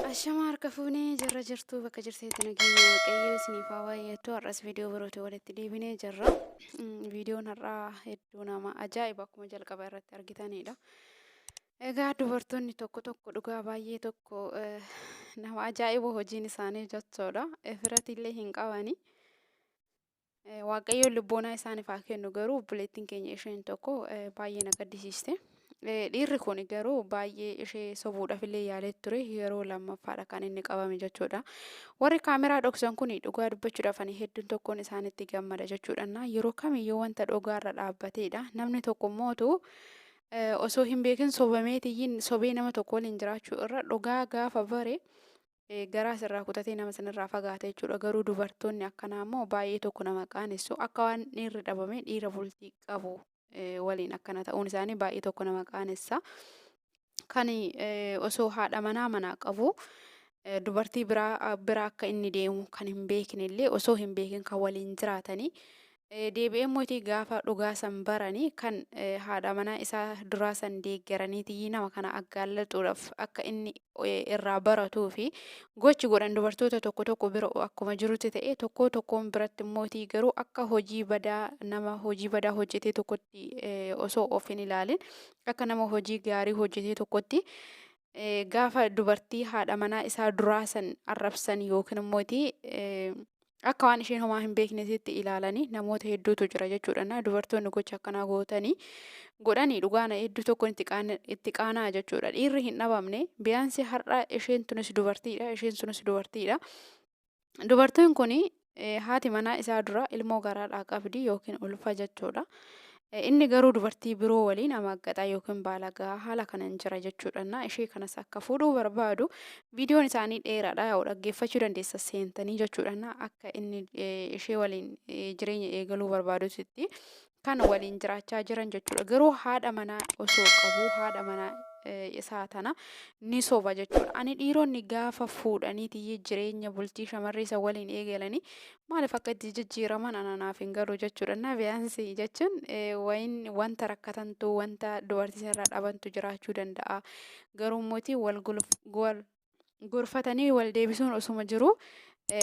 Ashama harka fuunee jirra jirtuu bakka jirteetti nageenya waaqayyoo isiniif haa baay'atu. Har'as viidiyoo birootiin walitti deebinee jirra. Viidiyoon har'aa hedduu nama ajaa'iba akkuma jalqaba irratti argitanidha. Egaa dubartoonni tokko tokko dhugaa baay'ee tokko nama ajaa'ibu hojiin isaanii jechuudha. Efirati illee hin qabani. Waaqayyoon lubboonaa isaaniif haa kennu garuu obboleettiin keenya isheen tokko baay'ee na gaddisiiste. Dhiirri kun garuu baay'ee ishee sobuudhaaf illee yaalee ture yeroo lammaffaadha kan inni qabame jechuudha. Warri kaameraa dhoksan kun dhugaa dubbachuudhaaf ani hedduun tokkoon isaanitti gammada jechuudha. Yeroo kamiyyuu wanta dhugaarra dhaabbateedha. Namni tokko mootu osoo hin beekin sobameetiyyiin sobee nama tokko waliin jiraachuu irra dhugaa gaafa bare garaa sirraa kutatee nama sanirraa fagaata jechuudha. Garuu dubartoonni akkanaa immoo baay'ee tokko nama qaanessu. Akka waan dhiirri dhabame dhiira bultii qabu waliin akkana ta'uun isaanii baay'ee tokko nama qaanessa. Kan osoo haadha manaa manaa qabu dubartii biraa bira akka inni deemu kan hin beekne illee osoo hin beekin kan waliin jiraatanii Deebi'ee immoo gaafa dhugaa san baranii kan haadha manaa isaa duraa san deeggaraniitii nama kana aggaallaxuudhaaf akka inni irraa baratuu fi gochi godhan dubartoota tokko tokko bira akkuma jirutti ta'e tokkoo tokkoon biratti immoo garuu akka hojii badaa nama hojii badaa hojjetee tokkotti osoo of hin ilaalin akka nama hojii gaarii hojjetee tokkotti gaafa dubartii haadha manaa isaa duraa san arrabsan yookiin immoo akka waan isheen homaa hin beeknetti ilaalanii namoota hedduutu jira jechuudha. Na dubartoonni gocha akkanaa gootanii godhanii dhugaana hedduu tokkoon itti qaanaa jechuudha. Dhiirri hin dhabamne biyaansi har'a isheen tunis dubartiidha isheen sunis dubartiidha. Dubartiin kun haati manaa isaa dura ilmoo garaadhaa qabdi yookiin ulfa jechuudha. Inni garuu dubartii biroo waliin amaaggaxaa yookiin baalagaa haala kanan jira jechuudha. Na ishee kanas akka fuudhuu barbaadu viidiyoon isaanii dheeraadha yaa'u dhaggeeffachuu dandeessa seentanii jechuudha. Na akka inni ishee waliin jireenya eegaluu barbaadutti kan waliin jiraachaa jiran jechuudha. Garuu haadha manaa osoo qabuu haadha manaa isaa tana ni soba jechuudha. Ani dhiironni gaafa fuudhaniiti jireenya bultii shamarree isa waliin eegalanii maaliif akka itti jijjiiraman ana naaf hin galu jechuudha. Na biyaansi jechuun wayin wanta rakkatantu wanta dubartii irraa dhabantu jiraachuu danda'a. Garuu mootii wal wal gorfatanii wal deebisuun osuma jiru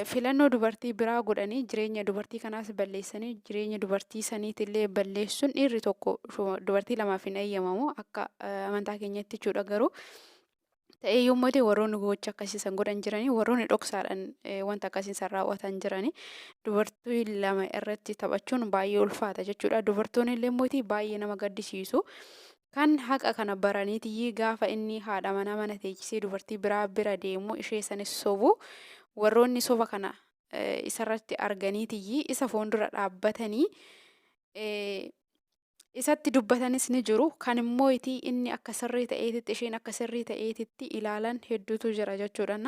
filannoo dubartii biraa godhanii jireenya dubartii kanaas balleessanii jireenya dubartii saniitillee balleessuun dhiirri tokko dubartii lamaaf hin eeyyamamu akka amantaa keenyatti jechuudha garuu ta'ee yommuu ta'e warroonni gocha akkasii san godhan jiranii warroonni dhoksaadhaan wanta akkasii san raawwatan jiranii dubartii lama irratti taphachuun baay'ee ulfaata jechuudha dubartoonni illee mootii baay'ee nama gaddisiisu. Kan haqa kana baraniitiyyi gaafa inni haadha manaa mana teechisee dubartii biraa bira deemu ishee sanis sobu warroonni soba kana isarratti arganiitiyyi isa fuuldura dhaabbatanii isatti dubbatanis ni jiru. Kan immoo inni akka sirrii ta'eetitti isheen akka sirrii ta'eetitti ilaalan hedduutu jira jechuudha.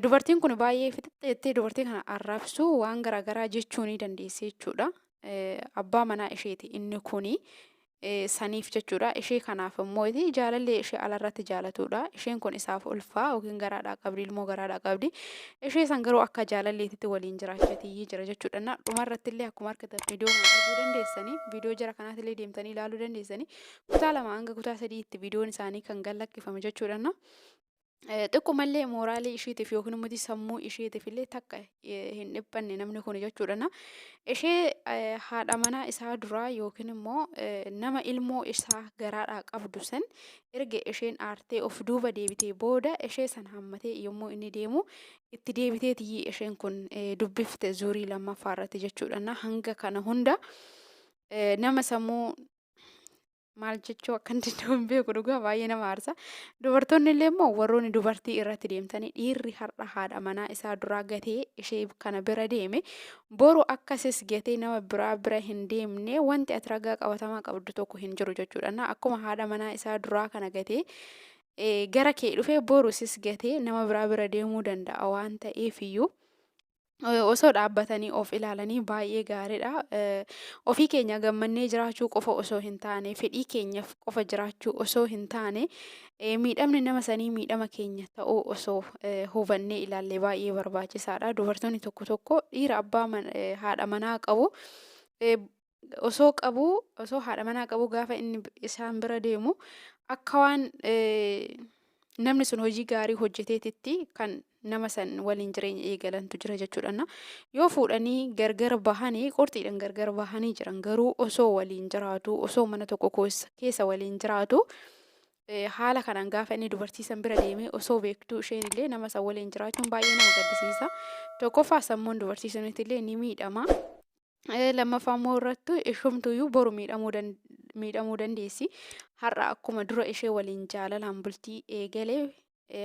Dubartiin kun baay'ee fixixxeettee dubartii kana arrabsuu waan garaagaraa jechuu ni dandeessi jechuudha. Abbaa manaa isheeti inni kuni. Saniif jechuudha. Ishee kanaaf immoo jaalallee ishee alarratti jaalatudha. Isheen kun isaaf ulfaa yookiin garaadhaa qabdi, ilmoo garaadhaa qabdi. Ishee san garuu akka jaalalleetitti waliin jiraachatii jira jechuudha. Na dhumarratti illee akkuma argitan viidiyoo kana arguu dandeessanii, viidiyoo jara kanaatillee deemtanii ilaaluu dandeessanii. Kutaa 2 hanga kutaa 3tti viidiyoon isaanii kan gad lakkifame jechuudha. Na xiqqumallee mooraalii ishiitiif yookiin immoo sammuu ishiitiif illee takka hin dhiphanne namni kun jechuudha. Na ishee haadha manaa isaa duraa yookiin immoo nama ilmoo isaa garaadhaa qabdu san erga isheen aartee of duuba deebitee booda ishee san hammatee yommuu inni deemu itti deebiteetii isheen kun dubbifte zuurii lammaffaa irratti jechuudha. Na hanga kana hunda nama sammuu maal jechuu akka hin danda'u hin beeku dhugaa baay'ee nama aarsa. Dubartoonni illee immoo warroonni dubartii irratti deemtanii dhiirri har'a haadha manaa isaa duraa gatee ishee kana bira deeme boru akkasis gatee nama biraa bira hin deemne wanti ati ragaa qabatamaa qabdu tokko hin jiru jechuudha. Na akkuma haadha manaa isaa duraa kana gatee gara kee dhufee boru sis gatee nama biraa bira deemuu danda'a waan ta'eef iyyuu osoo dhaabbatanii of ilaalanii baay'ee gaariidha. Ofii keenya gammannee jiraachuu qofa osoo hin taane, fedhii keenyaaf qofa jiraachuu osoo hin taane, miidhamni nama sanii miidhama keenya ta'uu osoo hubannee ilaalle baay'ee barbaachisaadha. Dubartoonni tokko tokko dhiira abbaa haadha manaa qabu osoo qabu osoo haadha manaa qabu gaafa inni isaan bira deemu akka waan Namni sun hojii gaarii hojjeteetitti kan nama san waliin jireenya eegalantu jira jechuudha. Yoo fuudhanii gargar bahanii qorxiidhaan gargar bahanii jiran garuu osoo waliin jiraatu, osoo mana tokko keessa waliin jiraatu, haala kanaan gaafa inni dubartii san bira deemee osoo beektuu isheen illee nama san waliin jiraachuun baay'ee nama gaddisiisa. Tokkoffaa sammuun dubartii sunitti illee ni miidhama. Lammaffaa immoo irrattu ishumtuyyuu boru miidhamuu dandeessi. Har'a akkuma dura ishee waliin jaalalaan bultii eegalee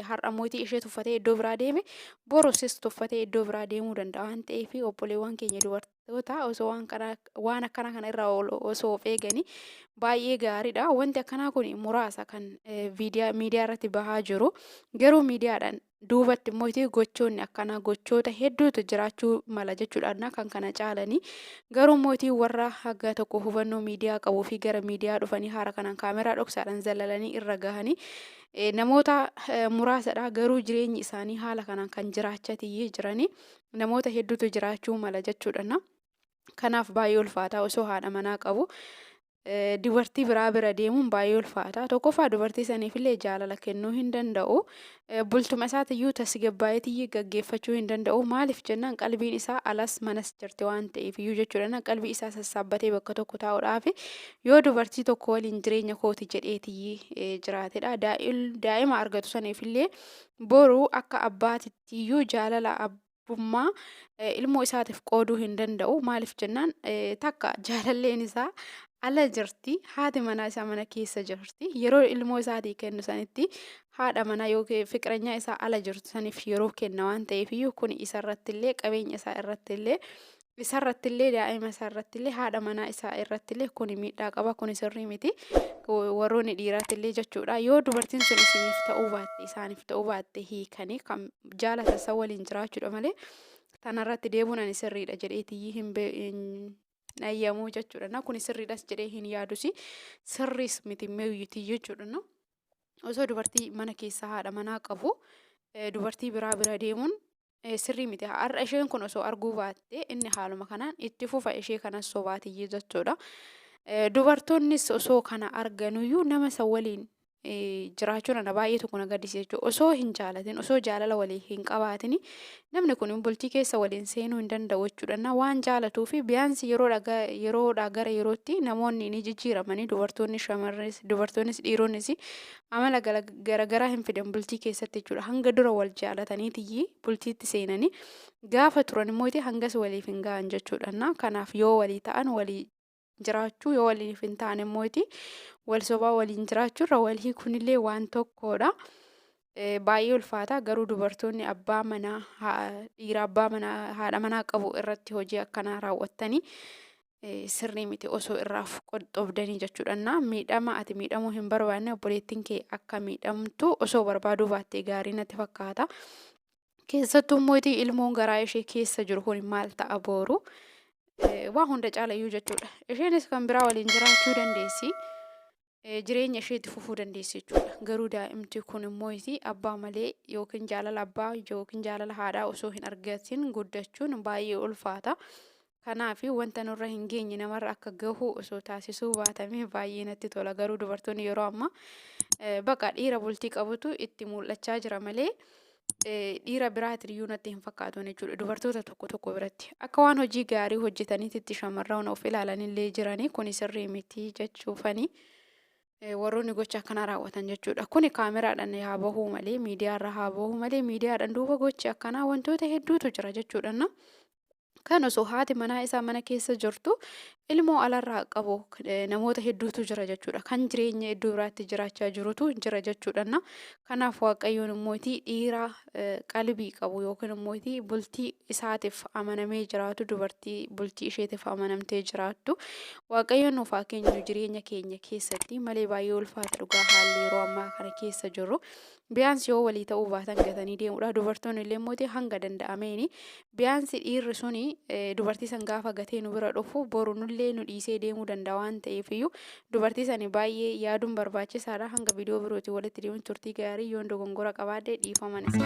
har'a mootii ishee tuffatee iddoo biraa deeme, boru sis tuffatee iddoo biraa deemuu danda'a waan ta'eef, obboleewwan keenya dubartoota osoo waan kana waan akkana kana irraa osoo of eeganii baay'ee gaariidha. Wanti akkanaa kun muraasa kan miidiyaa irratti bahaa jiru, garuu miidiyaadhaan duubatti immoo gochoonni akkanaa gochoota hedduutu jiraachuu mala jechuudha kan kana caalanii. Garuu mootii warra haga tokko hubannoo miidiyaa qabuu fi gara miidiyaa dhufanii haara kanaan kaameraa dhoksaadhaan zalalanii irra gahanii namoota muraasadha. Garuu jireenyi isaanii haala kanaan kan jiraachatiyyee jiranii namoota hedduutu jiraachuu mala jechuudha. Kanaaf baay'ee ulfaataa, osoo haadha manaa qabu dubartii biraa bira deemuun baay'ee ulfaata. Tokkoffaa dubartii saniifillee jaalala kennuu hin danda'u. Bultuma isaatiyyuu tasgabbaa'eetiyyuu gaggeeffachuu hin danda'u. Maaliif jennaan, qalbiin isaa alas manas jirti waan ta'eef iyyuu jechuudha. Qalbii isaa sassaabbatee bakka tokko taa'uudhaaf yoo dubartii tokko waliin jireenya kooti jedheetiyyii jiraatedha. Daa'ima argatu saniifillee boru akka abbaatittiyyuu jaalala abbummaa ilmoo isaatiif qooduu hin danda'u. Maaliif jennaan, takka jaalalleen isaa ala jirti. Haati manaa isaa mana keessa jirti. Yeroo ilmoo isaatii kennu sanitti haadha manaa yookiin fiqiranyaa isaa ala jirtu saniif yeroo kenna waan ta'eef iyyuu, kun isarrattillee, qabeenya isaa irrattillee, isarrattillee, daa'ima isaa irrattillee, haadha manaa isaa irrattillee kun miidhaa qaba. Kun sirrii miti. Warroonni dhiiraattillee jechuudha. Yoo dubartiin sun isiniif ta'uu baatte, isaaniif ta'uu baatte, hiikanii kan jaalatan san waliin jiraachuudha malee tanarratti deebuun ani sirriidha jedheetiyyii hin ayyamuu jechuudha. Na kun sirriidhas jedhee hin yaadusi, sirriis miti meeyyutii jechuudha. Na osoo dubartii mana keessaa haadha manaa qabu dubartii biraa bira deemuun sirrii miti. Har'a isheen kun osoo arguu baatte inni haaluma kanaan itti fufa, ishee kanas sobaatiyyee jechuudha. Dubartoonnis osoo kana arganuyyuu nama isa waliin jiraachuun ana baay'ee tokko na gaddisiisa jechuudha. Osoo hin jaalatin, osoo jaalala walii hin qabaatin namni kun bultii keessa waliin seenuu hin danda'u jechuudha. Na waan jaalatuu fi biyaansi yeroodhaa gara yerootti namoonni ni jijjiiramanii, dubartoonni, shamarris, dubartoonnis dhiironnis amala garagaraa hin fidan bultii keessatti jechuudha. Hanga dura wal jaalataniitiyyi bultiitti seenanii gaafa turan immoo hangas waliif hin ga'an jechuudha. Na kanaaf yoo walii ta'an walii jiraachuu, yoo waliif hin taane immoo wal sobaa waliin jiraachuu irra wal hiikuunillee waan tokkodha. Baay'ee ulfaata, garuu dubartoonni abbaa manaa, dhiira abbaa manaa, haadha manaa qabu irratti hojii akkanaa raawwattanii sirrii miti, osoo irraa of qoxxoobdanii jechuudha. Miidhama ati miidhamuu hin barbaanne obboleettiin kee akka miidhamtu osoo barbaaduu baattee gaarii natti fakkaata. Keessattuu immoo ilmoon garaa ishee keessa jiru kun maal ta'a booru? Waa hunda caalayyuu jechuudha. Isheenis kan biraa waliin jiraachuu dandeessi. Jireenya isheetti fufuu dandeessi jechuudha. Garuu daa'imti kun immoo abbaa malee yookiin jaalala abbaa yookiin jaalala haadhaa osoo hin argatin guddachuun baay'ee ulfaata. Kanaaf wanta nurra hin geenye namarra akka gahu osoo taasisuu baatamee baay'ee natti tola. Garuu dubartoonni yeroo ammaa baqa dhiira bultii qabutu itti mul'achaa jira malee dhiira biraatiin iyyuu natti hin fakkaatu jechuudha. Dubartoota tokko tokko biratti akka waan hojii gaarii hojjetaniitti shamarran of ilaalanillee jiranii, kuni sirrii miti jechuufanii warroonni gocha akkanaa raawwatan jechuudha. Kuni kaameraadhaan haa bahuu malee, miidiyaarra haa bahuu malee, miidiyaadhaan duuba gochi akkanaa wantoota hedduutu jira jechuudha. Kan osoo haati manaa isaa mana keessa jirtu ilmoo alarraa qabu namoota hedduutu jira jechuudha. Kan jireenya iddoo biraatti jiraachaa jirutu jira jechuudha. Kanaaf Waaqayyoon immoo dhiira qalbii qabu yookiin immoo bultii isaatiif amanamee jiraatu, dubartii bultii isheetiif amanamtee jiraattu Waaqayyoon nuuf haa kennu jireenya keenya keessatti malee, baay'ee ulfaata dhugaa haalli yeroo ammaa kana keessa jirru. Biyaansi yoo walii ta'uu baatan gatanii deemudha. Dubartoonni illee immoo hanga danda'ameeni biyaansi dhiirri suni dubartii san gaafa gatee nu bira dhufu boru nullee nu dhiisee deemuu danda'a waan ta'eef iyyuu dubartii sani baay'ee yaaduun barbaachisaadha. Hanga viidiyoo birootiin walitti deemuun turtii gaarii. Yoon dogongora qabaadhe dhiifaman isin.